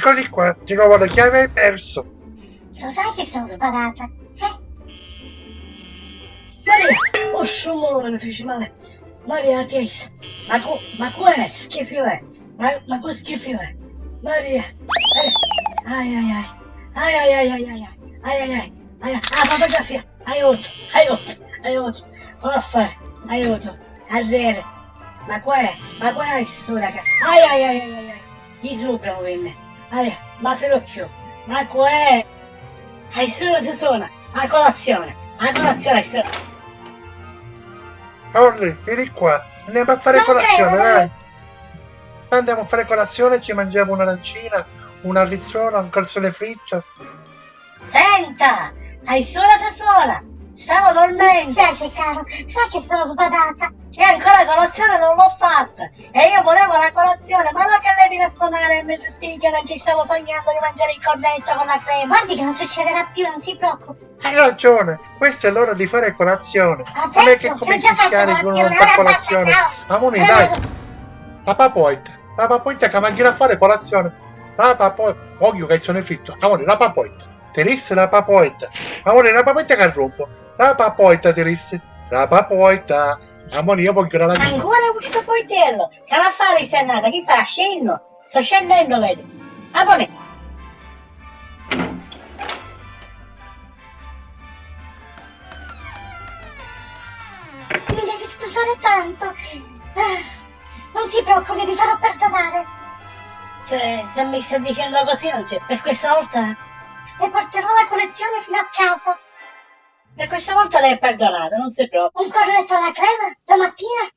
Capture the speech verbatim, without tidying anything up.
Eccoli qua, di nuovo la chiave hai perso. Lo sai che sono sbadata? Eh? Maria! Oh, sciumone, mi feci male. Maria, ti hai s-, ma cu, ma cu è schifile? Ma, ma cu schifile? Maria! Maria! Ai, ai, ai. Ai, ai, ai, ai, ai, ai. Ai, ai, ai. Ai, ai. Ah, fotografia! Aiuto! Aiuto! Aiuto! Come a fare? Aiuto! Arrere! Ma cu è? Ma cu è hai sura ca? Ai, ai, ai, ai, ai, ai! Di supra mi venne! Ai, ma filo chiù! Ma cu è? Hai sura si suona! A colazione! A colazione hai sura! Orri, vieni qua! Andiamo a fare colazione, dai! Andiamo a fare colazione e ci mangiamo un'arancina, una risola, un calzone fritto. Senta, hai solo se suona! Stavo dormendo! Mi spiace, caro, sai che sono sbadata. E ancora colazione non l'ho fatta! E io volevo la colazione, ma non che lei mi nastonare e mi rispiglia mentre stavo sognando di mangiare il cornetto con la crema! Guardi che non succederà più, non si preoccupi. Hai ragione, questa è l'ora di fare colazione. Non è che cominci a schiare con una colazione. Amore, dai. La papoita, la papoita che manchi a fare colazione. La papoita, voglio che sono fritto. Amore, la papoita. Te dissi la papoita. Amore, la papoita che rompo. La papoita, te dissi. La papoita. Amore, io voglio la... Ancora questo poitello? Che va a fare questa annata? Chi fa? Scenno? Sto scendendo, vedi. Amore. Mi devi scusare tanto. Ah, non si preoccupi, mi farò perdonare. Se, se mi sta dicendo così, non c'è, per questa volta le porterò la colazione fino a casa. Per questa volta lei è perdonato, non si preoccupi. Un cornetto alla crema? Domattina?